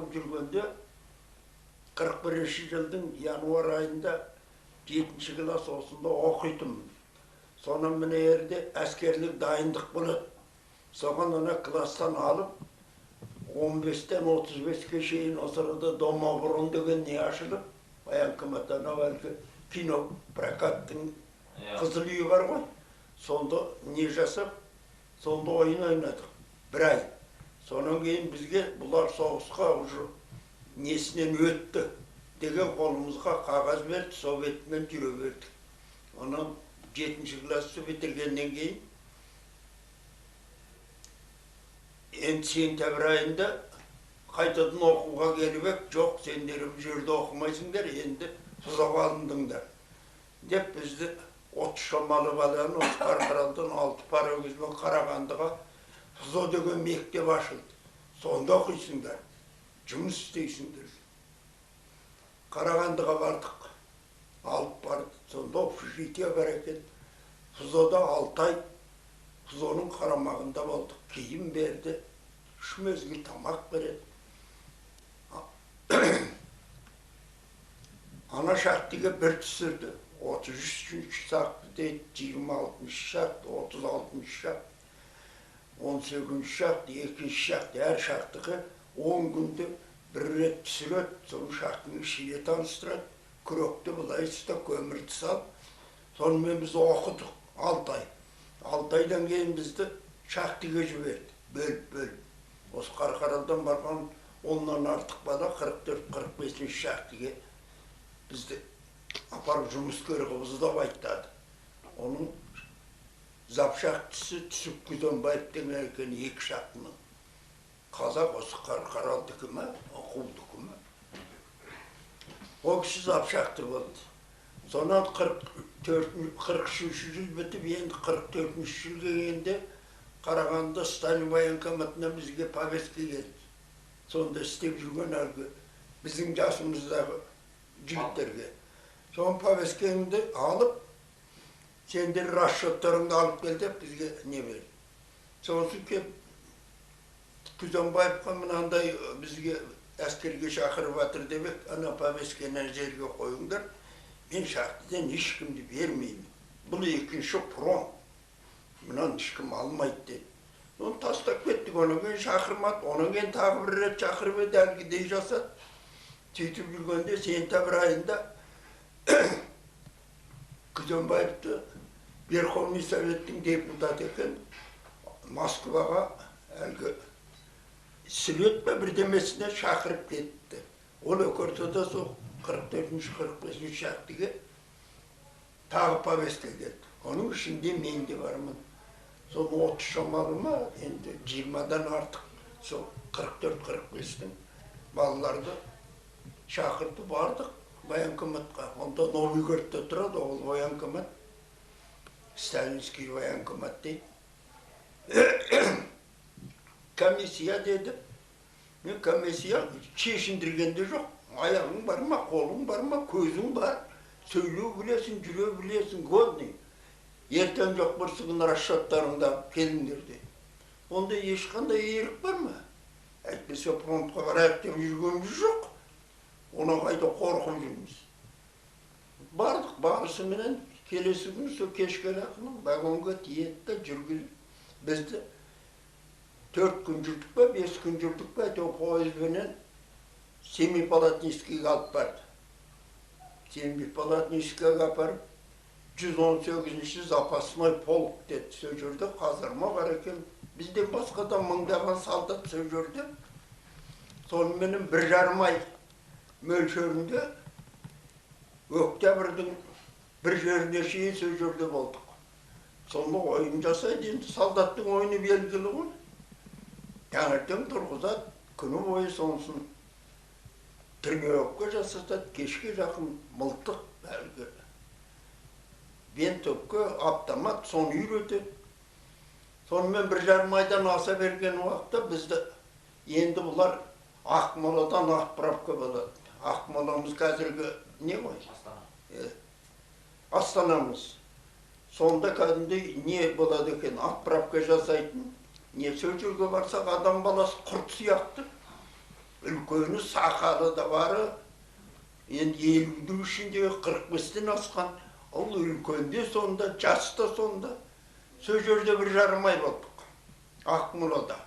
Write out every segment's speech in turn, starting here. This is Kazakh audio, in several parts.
Оқып жүргенде 41 жылдың январь айында 7 класс осында оқитынмын. Сонан мына жерде әскерлік дайындық болады. Соған ана класстан алып 15-тен 35-ке шейін осы арада Домобұрын деген не ашылып, военкомат анау әлгі кино прокаттың қызыл үйі бар ғой. Сонда не жасап, сонда ойын ойнадық бір ай. Сонан кейін бізге бұлар соғысқа уже несінен өтті деген қолымызға қағаз берді, сол бетімен жүре бердік. Онан 7 классты бітіргеннен кейін енді сентябрь айында қайтадан оқуға келіп ек, жоқ, сендер бұл жерде оқымайсыңдар, енді сызып алындыңдар деп бізді 30 шамалы баланы осы Қарқаралыдан 6 паровозбен Қарағандыға ФЗО деген мектеп ашылды. Сонда оқисыңдар, жұмыс істейсіңдер. Қарағандыға бардық, алып барды. Сонда общежитие бар екен. ФЗО-да 6 ай ФЗО-ның қарамағында болдық. Киім берді, 3 мезгіл тамақ береді. Ана шахтіге бір түсірді. 33-ші шахты дейді, 26-шы шахты, 36-шы шахты, 18-ші шахты, 2-ші шахты, әр шахтыға 10 күнде бір рет түсіреді, соны шахтының ішіне таныстырады, күректі былай ұста, көмірді сал. Сонымен біз оқыдық 6 ай. 6 айдан кейін бізді шахтыға жіберді, бөліп-бөліп. Осы Қарқаралыдан барған 10-нан артық бала 44-45 шахтыға бізді апарып жұмыскер қылып ұстап айттады. Оның запшахтысы Түсіп Күзембаев деген екен, 2 шахтының. Қазақ осы Қарқаралыдікі ме, Қудікі ме? Ол кісі запшахты болды. Сонан 43 жыл бітіп, енді 44 жыл келгенде Қарағанды Сталин военкоматына бізге повестка келді. Сонда істеп жүрген әлгі біздің жасымыздағы жігіттерге. Соның повесткаңды алып, сендер расчеттарыңды алып кел деп бізге не берді. Сосын кеп Күзембаевқа мынандай бізге әскерге шақырып жатыр деп ек, ана повестканы жерге қойыңдар, мен шахтадан ешкімді бермеймін. Бұл екінші фронт, мынаны ешкім алмайды деді. Оны тастап кеттік, онан кейін шақырмады, онан кейін тағы бір рет шақырып еді, әлгідей жасады. Сөйтіп жүргенде сентябрь айында Күзембаевты Верховный Советтің депутаты екен, Москваға әлгі слет пе бірдемесіне шақырып кетті. Ол ортада сол 44-ші, 45-ші шахтіге тағы повестка келді. Оның ішінде мен де бармын. Сол 30 шамалы ма, енді 20-дан артық сол 44-45-тің балаларды шақырды, бардық военкоматқа. Онда Новый городта тұрады ол военкомат, Сталинский военкомат дейді. Комиссия деді. Мен комиссия шешіндірген де жоқ. Аяғың бар ма, қолың бар ма, көзің бар. Сөйлеу білесің, жүре білесің, годный. Ертең жоқ бірсігін расчеттарыңда келіңдер деді. Онда ешқандай ерік бар ма? Әйтпесе фронтқа барайық деп жүргеніміз жоқ. Онан қайта қорқып жүрміз. Бардық, барысыменен келесі күні сол кешке жақын вагонға тиеді де жүргізіп бізді 4 күн жүрдік пе, 5 күн жүрдік пе, әйтеуір пойызбенен Семипалатинскийге алып барды. Семипалатинскийге апарып 118-ші запасной полк деді. Сол жерде казарма бар екен. Бізден басқа да мыңдаған солдат сол жерде. Соныменен 1,5 ай мөлшерінде октябрьдің бір жеріне шейін сол жерде болдық. Сонда ойын жасайды, енді солдаттың ойыны белгілі ғой. Таңертең тұрғызады, күні бойы сонысын тренировка жасатады, кешке жақын мылтық, әлгі винтовка, автомат, соны үйретеді. Сонымен 1,5 айдан аса берген уақытта бізді енді бұлар Ақмоладан отправка болады. Ақмоламыз қазіргі не ғой? Астана. Астанамыз. Сонда кәдімгідей не болады екен, отправка жасайтын. Не сол жерге барсақ, адам баласы құрт сияқты. Үлкені сақалы да бары, енді 50-дің ішінде 45-тен асқан. Ол үлкен де сонда, жас та сонда. Сол жерде 1,5 ай болдық, Ақмолада.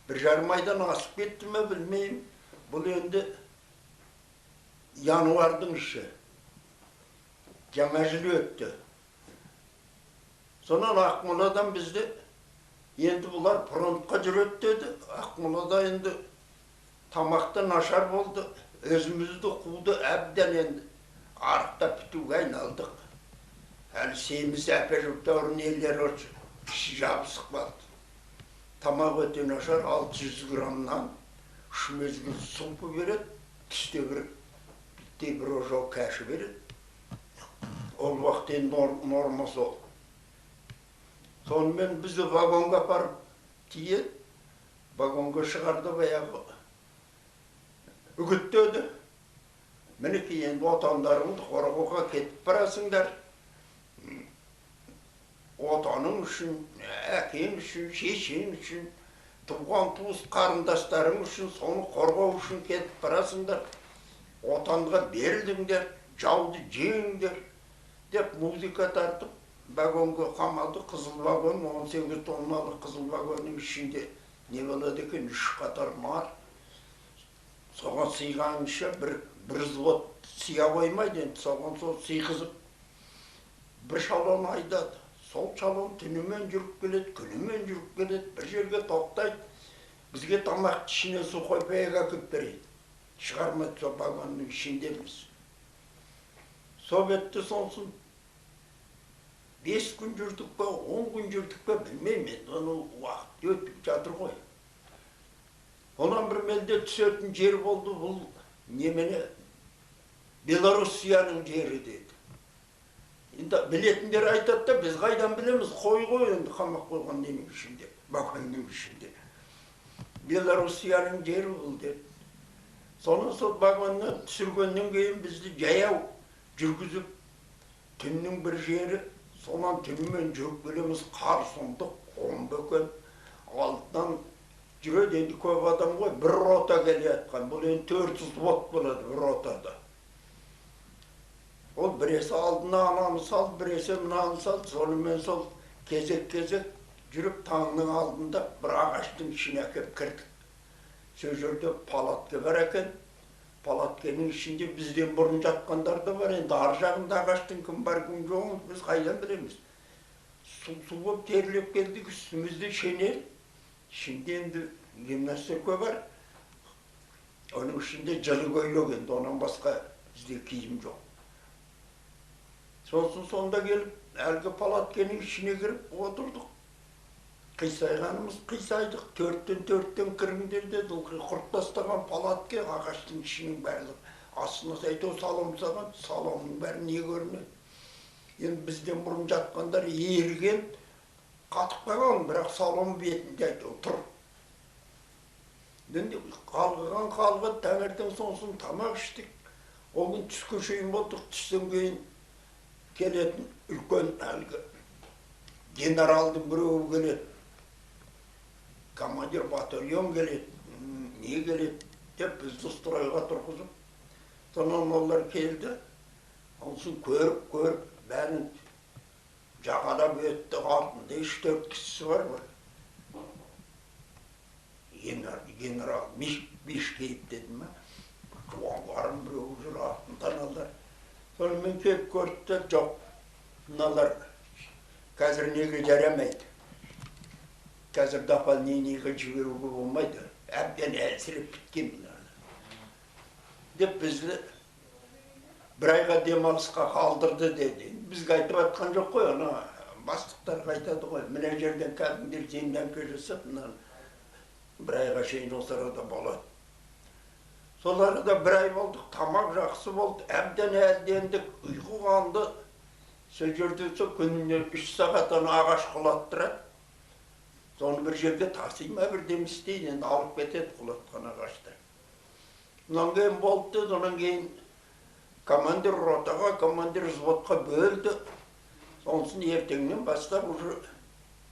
1,5 айдан асып кетті ме білмеймін. Бұл енді январдың іші. Жаңа жыл өтті. Сонан Ақмоладан бізді, енді бұлар фронтқа жүреді деді. Ақмолада енді тамақты нашар болды, өзімізді қуды әбден енді. Арықтап бітуге айналдық. Әлі семіз әпежіптауыр нелер іші жабысып қалды. Тамақ өте нашар, 600 граммнан 3 мезгіл супы береді, түсте бір бітте бір ожау кәші береді. Ол уақыт енді норма сол. Сонымен бізді вагонға апарып тиеді, вагонға шығарды баяғы. Үгіттеді. Мінекей енді отандарыңды қорғауға кетіп барасыңдар. Отаның үшін, әкең үшін, шешең үшін, туған туыс қарындастарың үшін, соны қорғау үшін кетіп барасыңдар. Отанға берілдіңдер, жауды жеңдер деп музыка тартып, вагонға қамалды. Қызыл вагон, 18 тонналық қызыл вагонның ішінде не болады екен, 3 қатар нар. Соған сыйғанша бір взвод сыя қоймайды енді, соған сол сыйғызып бір шалон айдады. Сол шалон түнімен жүріп келеді, күнімен жүріп келеді, бір жерге тоқтайды. Бізге тамақты ішіне сухой паек әкеліп береді. Шығармайды, сол вагонның ішіндеміз. Сол бетте сонсын 5 күн жүрдік пе, 10 күн жүрдік пе, білмеймін енді, оны уақыт өтіп жатыр ғой. Онан бір мелде түсетін жер болды, бұл немене Белоруссияның жері деді. Енді білетіндер айтады да, біз қайдан білеміз, қой ғой енді қамақ қойған неменің ішінде, вагонның ішінде. Белоруссияның жері бұл деді. Сонан сол вагоннан түсіргеннен кейін бізді жаяу жүргізіп, түннің бір жері, сонан түнімен жүріп келеміз, қар сұмдық, омбы екен, алдынан жүреді енді көп адам ғой, бір рота келе жатқан, бұл енді 400 взвод болады бір ротада. Ол біресі алдына ананы салды, біресі мынаны салды, сонымен сол кезек-кезек жүріп таңның алдында бір ағаштың ішіне әкеп кірдік. Сол жерде палатка бар екен, палатканың ішінде бізден бұрын жатқандар да бар, енді ар жағында ағаштың кім бар, кім жоғын біз қайдан білеміз. Су болып терлеп келдік, үстімізде шинель, ішінде енді гимнастерка бар, оның ішінде жылы көйлек енді, онан басқа бізде киім жоқ. Сосын сонда келіп, әлгі палатканың ішіне кіріп отырдық. Қисайғанымыз қисайдық, төрттен кіріңдер деді, ылғи құрт тастаған палатка, ағаштың ішінің барлығы. Астына әйтеуір салом салған, саломның бәрі не көрінеді. Енді бізден бұрын жатқандар еріген, қатып қалған, бірақ салом бетінде әйтеуір тұр. Енді қалғыған қалғыды, таңертең сосын тамақ іштік. Ол күн түске шейін болдық, түстен кейін келетін үлкен әлгі генералдың біреуі келеді. Командир батальон келеді, не келеді деп бізді стройға тұрғызып, сонан олар келді. Сосын көріп, бәрін жағалап өтті, артында 3-4 кісісі бар ғой. Генерал Мишкеев деді ме, жуанғарын біреуі жүр артында аналар. Сонымен келіп көрді, жоқ, мыналар қазір неге жарамайды. Қазір дополнениеге жіберуге болмайды, әбден әлсіреп біткен мыналар. Деп бізді бір айға демалысқа қалдырды деді. Бізге айтып жатқан жоқ қой, ана бастықтарға айтады ғой, мына жерден кәдімгідей землянка жасап, мынаны бір айға шейін осы арада болады. Сол арада бір ай болдық, тамақ жақсы болды, әбден әлдендік, ұйқы қанды. Сол жерде сол күніне 3 сағат ана ағаш құлаттырады. Соны бір жерге таси ма бірдеме істейді, енді алып кетеді құлатқан ағашты. Онан кейін болды деді, онан кейін командир ротаға, командир взводқа бөлді. Сонысын ертеңнен бастап уже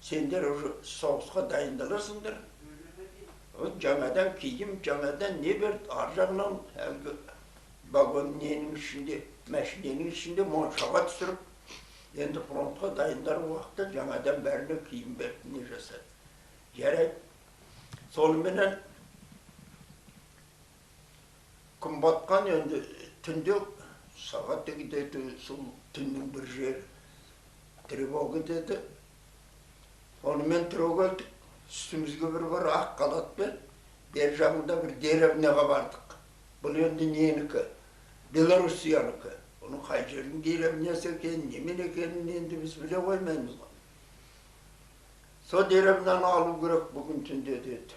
сендер уже соғысқа дайындаласыңдар. Жаңадан киім, жаңадан не берді, ар жағынан әлгі вагон ненің ішінде, мәшиненің ішінде моншаға түсіріп, енді фронтқа дайындар уақытта жаңадан бәріне киім берді, не жасады. Жарайды. Соныменен күн батқан, енді түнде сағат где-то сол түннің бір жері тревога деді. Сонымен түрегелдік. Үстімізге бір ақ халат берді. Бер жағында бір деревняға бардық. Бұл енді ненікі? Белоруссиянікі. Оның қай жердің деревнясы екенін, немен екенін енді біз біле қоймаймыз ғой. Сол деревняны алу керек бүгін түнде деді.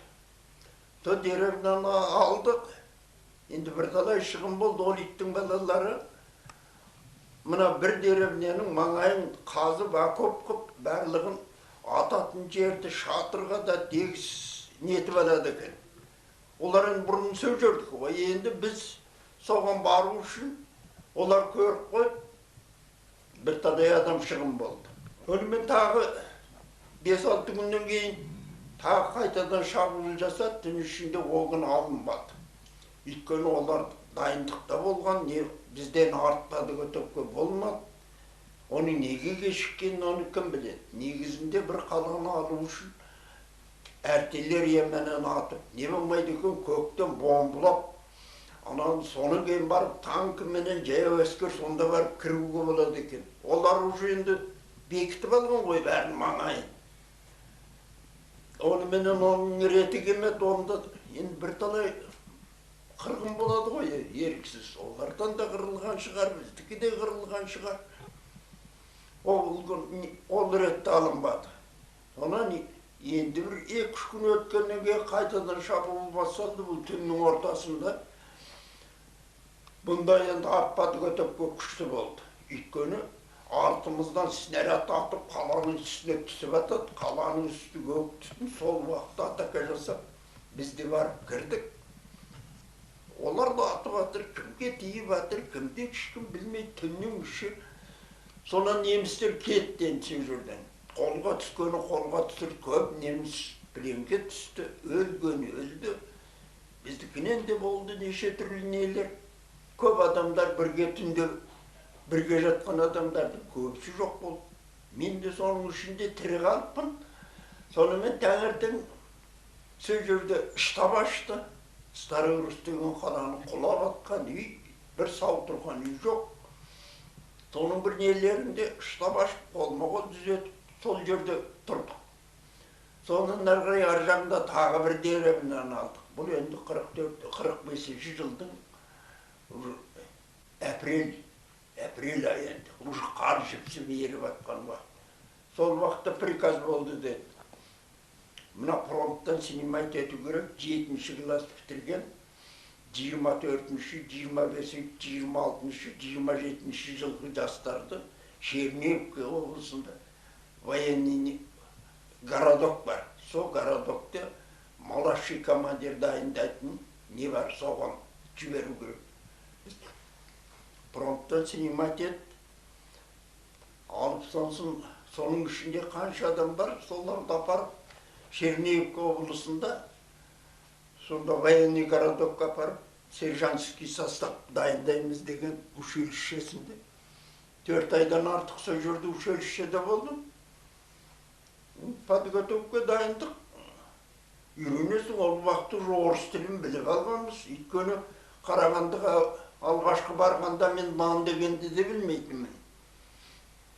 Сол деревняны алдық. Енді бірталай шығын болды, ол иттің балалары. Мына бір деревняның маңайын қазып, окоп қып, барлығын ататын жерді шатырға да тегіс нетіп алады екен. Олар енді бұрын сол жердікі ғой. Енді біз соған бару үшін олар көріп қойып, бірталай адам шығын болды. Сонымен тағы 5-6 күннен кейін тағы қайтадан шабуыл жасады, түн ішінде ол күн алынбады. Өйткені олар дайындықта болған, не бізден артпады, көтепке болмады. Оның неге кешіккенін оны кім біледі. Негізінде бір қаланы алу үшін артиллерияменен атып, не болмайды екен, көктен бомбалап, анан соны кейін барып танкіменен жаяу әскер сонда барып кіруге болады екен. Олар уже енді бекітіп алған ғой бәрін маңайын. Оныменен оның реті келмеді, онда енді бірталай қырғын болады ғой еріксіз. Олардан да қырылған шығар, біздікі де қырылған шығар. Ол ретте алынбады. Сонан енді бір 2-3 күн өткеннен кейін қайтадан шабуыл басталды, бұл түннің ортасында. Бұнда енді аппаты көтепке күшті болды. Өйткені артымыздан снаряд атып, қаланың үстіне түсіп атады, қаланың үсті көк түтін, сол уақытта атака жасап, біз де барып кірдік. Олар да атып жатыр, кімге тиіп жатыр, кімде ешкім білмейді, түннің іші. Сонан немістер кетті енді сол жерден. Қолға түскені қолға түсірді, көп неміс пленге түсті, өлгені өлді. Біздікінен де болды неше түрлі нелер. Көп адамдар бірге түнде бірге жатқан адамдардың көбісі жоқ болды. Мен де соның ішінде тірі қалыппын. Сонымен таңертең сол жерде штаб ашты. Старый Рус деген қаланы құлап атқан үй, бір сау тұрған үй жоқ. Соның бір нелерінде штаб ашып, қолма-қол түзетіп, сол жерде тұрдық. Соның ары қарай ар жағында тағы бір деревняны алдық. Бұл енді 45-ші жылдың апрель айы енді, уже қар жіпсіп еріп атқан уақыт. Сол уақытта приказ болды деді. Мына фронттан снимать ету керек, 7-ші класс бітірген, 24-ші, 25-ші, 26-шы, 27-ші жылғы жастарды Черниговка облысында военный городок бар. Сол городокте младший командир дайындайтын не бар, соған жіберу керек. Фронттан снимать ет, алып сонсын, соның ішінде қанша адам бар, соларды апарып Черниговка облысында сонда военный городокқа апарып сержантский состав дайындаймыз деген училищесінде. 4 айдан артық сол жерде училищеде болдым. Подготовка дайындық. Үйренесің, ол уақытта уже орыс тілін біліп алғанбыз. Өйткені Қарағандыға алғашқы барғанда мен нан дегенді де білмейтінмін.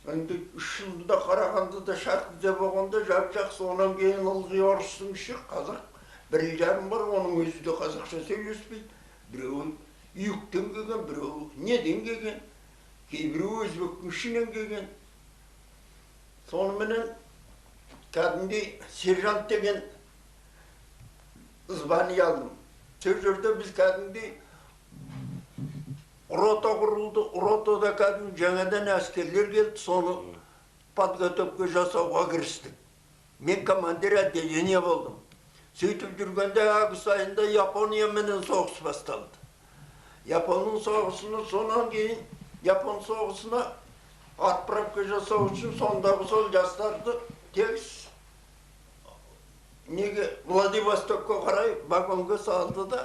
Енді 3 жылда Қарағандыда Шарқыда болғанда жап-жақсы, онан кейін ылғи орыстың іші қазақ 1,5 бар, оның өзі де қазақша сөйлеспейді. Біреуі Үйіктен келген, біреуі неден келген, кейбіреуі өзбектің ішінен келген. Соныменен кәдімгідей сержант деген звание алдым. Сол жерде біз кәдімгідей рота құрылды, ротада кәдімгі жаңадан әскерлер келді, соны подготовка жасауға кірістік. Мен командир отделения болдым. Сөйтіп жүргенде август айында Японияменен соғыс басталды. Японның соғысына, сонан кейін Япон соғысына отправка жасау үшін сондағы сол жастарды тегіс Неге Владивостокқа қарай вагонға салды да,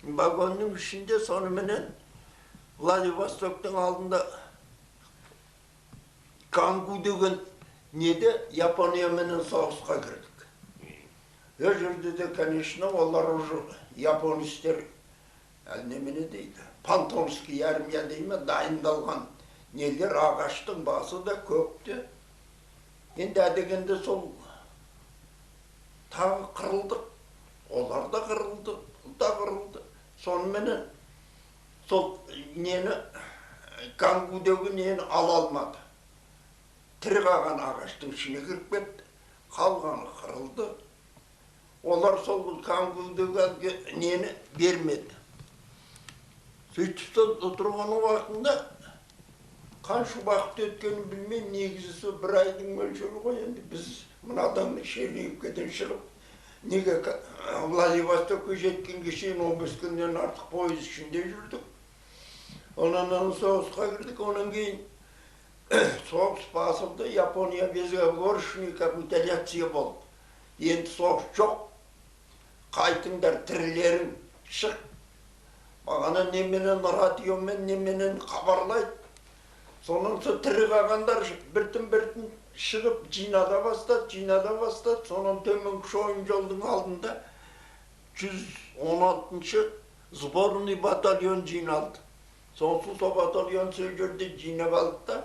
вагонның ішінде соныменен Владивостоктың алдында Кангу деген неде Японияменен соғысқа кірдік. Ол жерде де, конечно, олар уже японистер, әлі немене дейді, Квантунский армия дей ме, дайындалған нелер, ағаштың басы да көп те. Енді әдегенде сол тағы қырылдық, олар да қырылды, бұл да қырылды. Соныменен сол нені, Кангудегі нені ала алмады. Тірі қалған ағаштың ішіне кіріп кетті, қалғаны қырылды. Олар сол Кангудегі әлгі нені бермеді. Сөйтіп сол отырған уақытында қанша уақыт өткенін білмеймін, негізі сол бір айдың мөлшері ғой. Енді біз мынадан Черниговкадан шығып, неге Владивостокқа жеткенге шейін 15 күннен артық пойыз ішінде жүрдік. Онан соғысқа кірдік, онан кейін соғыс басылды, Япония безоговорочный капитуляция болды. Енді соғыс жоқ, қайтыңдар, тірілерің шық. Бағана неменен радиомен неменен хабарлайды. Сонан соң тірі қалғандар біртін-біртін шығып жинада бастады, жинада бастады. Сонан төменгі шойын жолдың алдында 116-шы сборный батальон жиналды. Сонысы сол батальон сол жерде жинап алды да,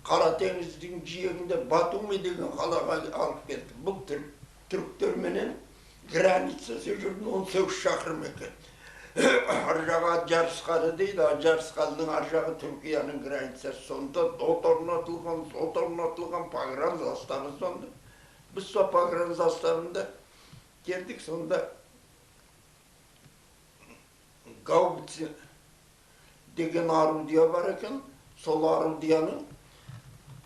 Қара теңіздің жиегінде Батуми деген қалаға алып келді. Бұл түріктерменен граница сол жерден 18 шақырым екен. Ар жағы Аджарысқалы дейді, Аджарысқалының ар жағы Түркияның границасы. Сонда от орнатылған, от орнатылған погран заставы сонда. Біз сол погран заставында келдік, сонда гаубица деген орудие бар екен, сол орудияның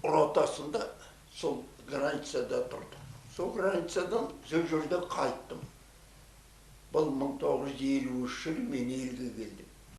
ротасында сол границада тұрды. Сол границадан сол жерде қайттым. Бұл 1953 жылы мен елге келдім.